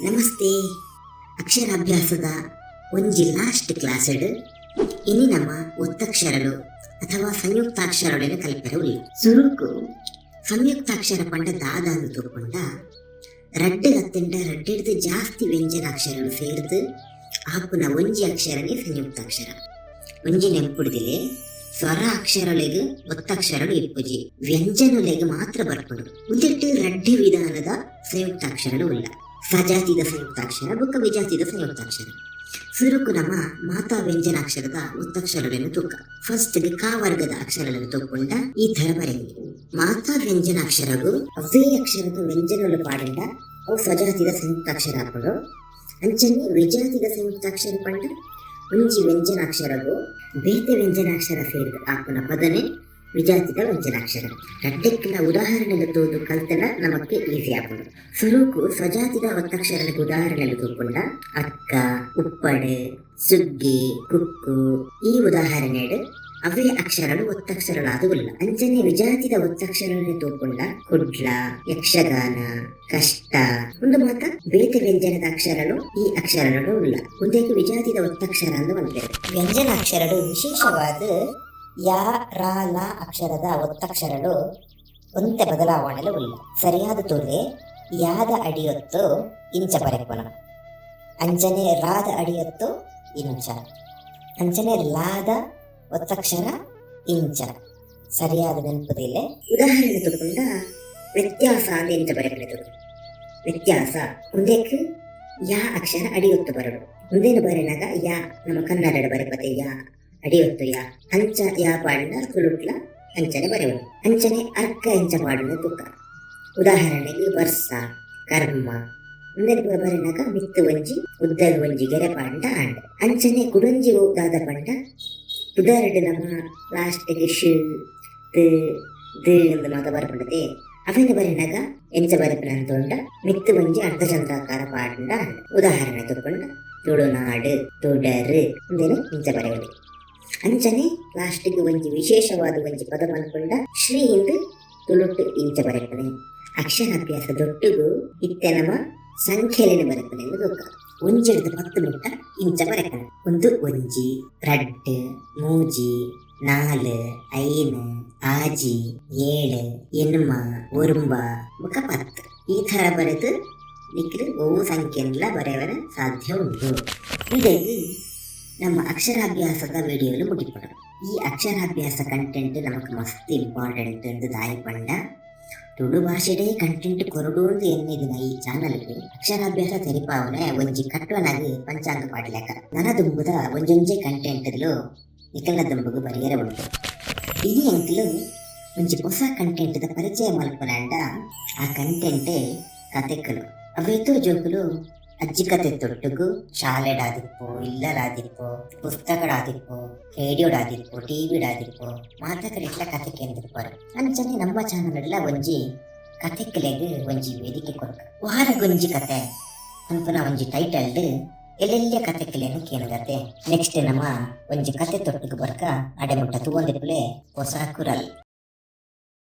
ನಮಸ್ತೆ. ಅಕ್ಷರಾಭ್ಯಾಸದ ಒಂಜಿ last classed ಇನಿ ನಮ್ಮ ಒತ್ತಕ್ಷರಗಳು ಅಥವಾ ಸಂಯುಕ್ತಾಕ್ಷರಗಳನ್ನು ಕಲ್ಪೆರ ಉಲ್ಲ. ಸುರುಕು ಸಂಯುಕ್ತಾಕ್ಷರ ಪಂಡ ದಾದಾಂದು ತೂಪುಂಡ, ರಡ್ಡ್ ಅತ್ತಂಡ ರಡ್ಡೆಡ್ದ್ ಜಾಸ್ತಿ ವ್ಯಂಜನಾಕ್ಷರಗಳು ಸೇರ್ದ್ ಆಪುನ ಒಂಜಿ ಅಕ್ಷರನೇ ಸಂಯುಕ್ತಾಕ್ಷರ. ಒಂಜಿ ನೆಂಪುಡ್ದಿಲೆ, ಸ್ವರ ಅಕ್ಷರಲೆಗ್ ಒತ್ತಕ್ಷರಲು ಇಪ್ಪುಜಿ, ವ್ಯಂಜನಲೆಗ್ ಮಾತ್ರ ಬರ್ಪುಂಡು. ಉಂದೆಟ್ ರಡ್ಡ್ ವಿಧಾನದ ಸಂಯುಕ್ತಾಕ್ಷರಲು ಉಲ್ಲ: ಸಜಾತಿದ ಸಂಯುಕ್ತಾಕ್ಷರ ಬೊಕ್ಕ ವಿಜಾತಿದ ಸಂಯುಕ್ತಾಕ್ಷರ. ಸುರುಕು ನಮ ಮಾತಾ ವ್ಯಂಜನಾಕ್ಷರದ ಒತ್ತಕ್ಷರಗಳನ್ನು ತೂಕ. ಫಸ್ಟ್ ಕ ವರ್ಗದ ಅಕ್ಷರಗಳನ್ನು ತೂಪುಂಡ ಈ ತರ ಬರೆಯಲಿ. ಮಾತಾ ವ್ಯಂಜನಾಕ್ಷರಗು ಅವೇ ಅಕ್ಷರದ ವ್ಯಂಜನಗಳು ಪಾಡಂಡ ಅವು ಸ್ವಜಾತಿದ ಸಂಯುಕ್ತಾಕ್ಷರ ಆಪುಂಡು. ಅಂಚನೆ ವಿಜಾತಿದ ಸಂಯುಕ್ತಾಕ್ಷರ ಪಂಡ ಒಂಜಿ ವ್ಯಂಜನಾಕ್ಷರಗು ಬೇತೆ ವ್ಯಂಜನಾಕ್ಷರ ಸೇರಿದ ಆಪುನ ಪದನೆ ವಿಜಾತಿದ ವ್ಯಂಜನಾಕ್ಷರ. ರಡ್ಡೆಕ್ಕಿನ ಉದಾಹರಣೆಲು ತೂದು ಕಲ್ತನ ನಮಕ್ಕೆ ಈಸಿ ಆಪುಂಡು. ಸುರುಕು ಸ್ವಜಾತಿದ ಒತ್ತಕ್ಷರలకు ಉದಾಹರಣೆಲು ತೂಪುಂಡ ಅಕ್ಕ, ಉಪ್ಪಡೆ, ಸುಗ್ಗಿ, ಕುಕ್ಕು. ಈ ಉದಾಹರಣೆಡ್ ಅವೇ ಅಕ್ಷರಗಳು ಒತ್ತಕ್ಷರಗಳಾದ ಉಲ್ಲ. ಅಂಚನೆ ವಿಜಾತಿದ ಒತ್ತಕ್ಷರಗಳನ್ನು ತೂಪುಂಡ ಕುಡ್ಲ, ಯಕ್ಷಗಾನ, ಕಷ್ಟ ಒಂದು ಮಾತ ಬೇತೆ ವ್ಯಂಜನದ ಅಕ್ಷರಗಳು ಈ ಅಕ್ಷರಗಳು ಉಲ್ಲ. ಒಂದೇಕೆ ವಿಜಾತಿದ ಒತ್ತಕ್ಷರ ಅಂದು ಪನ್ಪೆರ್. ವ್ಯಂಜನಾಕ್ಷರಗಳು ವಿಶೇಷವಾದ ಯಾ, ರಾ, ಲ ಅಕ್ಷರದ ಒತ್ತಕ್ಷರಗಳು ಒಂತೆ ಬದಲಾವಣೆಲು ಉಲ್ಲ. ಸರಿಯಾದ ತೂಲೆ, ಯಾದ ಅಡಿಯೊತ್ತು ಇಂಚ ಬರೆಪುನ, ಅಂಚನೆ ರಾದ ಅಡಿಯೊತ್ತು ಇಂಚ, ಅಂಚನೆ ಲಾದ ಒತ್ತಕ್ಷರ ಇಂಚ. ಸರಿಯಾದ ನೆನಪುದಿಲ್ಲ. ಉದಾಹರಣೆ ತಗೊಂಡ ವ್ಯತ್ಯಾಸ ಅಂದ್ರೆ ಎಂಚ ಬರೆಪುನ? ವ್ಯತ್ಯಾಸ ಉಂದೆಕ್ ಯಾ ಅಕ್ಷರ ಅಡಿಯೊತ್ತು ಬರಡು. ಉಂದೇನು ಬರೆನಾಗ ಯಾ, ನಮ್ಮ ಕನ್ನಡ ಬರೆಪತೆ ಯಾ, ಅಡಿಯೊತ್ತು ಯಾ. ಅಂಚ ಯಾ ಪಾಡಿನ ತುಳುಟ್ಲ ಅಂಚನೆ ಬರೆವನು. ಅಂಚನೆ ಅರ್ಕ ಎಂಚ ಪಾಡಿನ ತುಕ್ಕ. ಉದಾಹರಣೆಗೆ ವರ್ಷ, ಕರ್ಮ ಉಂದೆನ್ ಪೂರ ಬರೆನಾಗ ಮಿತ್ತು ಒಂಜಿ, ಉದ್ದಗ ಒಂಜಿ ಗೆರೆ ಪಾಂಡ ಆಂಡ್. ಅಂಚನೆ ಕುಡೊಂಜಿ ದಾದ ಪಂಡ, ಪುದರ್ಡ್ ನಮ್ಮ ಲಾಸ್ಟ್ಗೆ ಶ್, ತ್, ದ್ ಅಂದ್ ಮಾತ ಬರ್ಪುಂಡತೆ. ಅವೆನ್ ಬರೆನಾಗ ಎಂಚ ಬರೆಪುನ ಅಂತುಂಡ ಮಿತ್ತು ಒಂಜಿ ಅರ್ಧಚಂದ್ರಾಕಾರ ಪಾಡ್ಂಡ ಆಂಡ್. ಉದಾಹರಣೆ ತೂಪುಂಡ ತುಳುನಾಡು, ತುಡರ್ ಉಂದೆನ್ ಇಂಚ ಬರೆವೊಲಿ. ಅಂಚನೆ ಲಾಸ್ಟ್ಗೆ ಒಂಜಿ ವಿಶೇಷವಾದ ಒಂಜಿ ಪದ ಮನ್ಪುಂಡ ಶ್ರೀ ಇಂದ್ ತುಳುಟ್ಟು ಇಂಚ ಬರೆಪುನೆ. ಅಕ್ಷರಾಭ್ಯಾಸ ದೊಟ್ಟುಗು ಇತ್ತೆ ನಮ ಸಂಖ್ಯೆಲೆನ್ ಬರೆಪುನೆ ತೂಕ. 1ಡ್ದ್ 10 ಮುಟ್ಟ ಇಂಚ ಬರೆಪುನೆ: ಒಂದು ಒಂಜಿ, ರಡ್ಡ್, ಮೂಜಿ, ನಾಲ್, ಐನ್, ಆಜಿ, ಏಳ್, ಎನ್ಮ, ಒರುಂಬ ಬೊಕ 10. ಈ ತರ ಬರೆದು ನಿಕ್ಲು ಒವು ಸಂಖ್ಯೆನ್ಲ ಬರೆಯರ ಸಾಧ್ಯ ಉಂಟು. ಇಡೆಗ್ ನಮ್ಮ ಅಕ್ಷರಾಭ್ಯಾಸದ ವಿಡಿಯೋಲು ಮುಗಿಪುಂಡು. ಈ ಅಕ್ಷರಾಭ್ಯಾಸ ಕಂಟೆಂಟ್ ನಮಕ್ ಮಸ್ತ್ ಇಂಪಾರ್ಟೆಂಟ್ ಎಂದು ದಾಯಿ ಪಂಡ, ತುಳು ಭಾಷೆಡೇ ಕಂಟೆಂಟ್ ಕೊರಡು ಅಂದ್ ಎನ್ನಿದಿನ ಈ ಚಾನಲ್ಗ್ ಅಕ್ಷರಾಭ್ಯಾಸ ತೆರಿಪಾವುನೆ ಒಂಜಿ ಕಟ್ವನಾಗ್ ಪಂಚಾಂಗ ಪಾಡ್ಲೆಕ. ನನ ದುಂಬುದ ಒಂಜೊಂಜೆ ಕಂಟೆಂಟ್ಲು ನಿಕಲ್ನ ದುಂಬುಗು ಬರಿಯರೆ ಉಂಡು. ಇನಿ ಎಂಕ್ಲು ಒಂಜಿ ಪೊಸ ಕಂಟೆಂಟ್ ದ ಪರಿಚಯ ಮಲ್ಪುನಾಂಡ, ಆ ಕಂಟೆಂಟೇ ಕತೆಕುಲು. ಅವೇತೋ ಜೋಕುಲು ಅಜ್ಜಿ ಕತೆ ತೊಟ್ಟುಗು ಶಾಲೆಡಾದಿಪ್ಪು, ಇಲ್ಲಲಾದಿಪ್ಪು, ಪುಸ್ತಕಡಾದಿಪ್ಪು, ರೇಡಿಯೋಡಾದಿಪ್ಪು, ಟಿವಿಡಾದಿಪ್ಪು, ಮಾತ ಕಡೆಟ್ಲ ಕತೆ ಕೇಂದಿಪ್ಪರು. ಅಂಚನೆ ನಮ್ಮ ಚಾನಲ್ ಒಂಜಿ ಕತೆಕ್ಲೆಗ್ ಒಂಜಿ ವೇದಿಕೆ ಕೊರ್ಕ. ವಾರಗೊಂಜಿ ಕತೆ ಪನ್ಪುನ ಒಂಜಿ ಟೈಟಲ್ಡ್ ಎಲ್ಲೆಲ್ಯ ಕತೆಕ್ಲೆನ್ ಕೇನುಗತೆ. ನೆಕ್ಸ್ಟ್ ನಮ ಒಂಜಿ ಕತೆ ತೊಟ್ಟುಗು ಬರ್ಕ. ಅಡೆ ಮುಟ್ಟ ತೂವೊಂದಿಪ್ಪುಲೆ. ಹೊಸ ಕುರಲ್.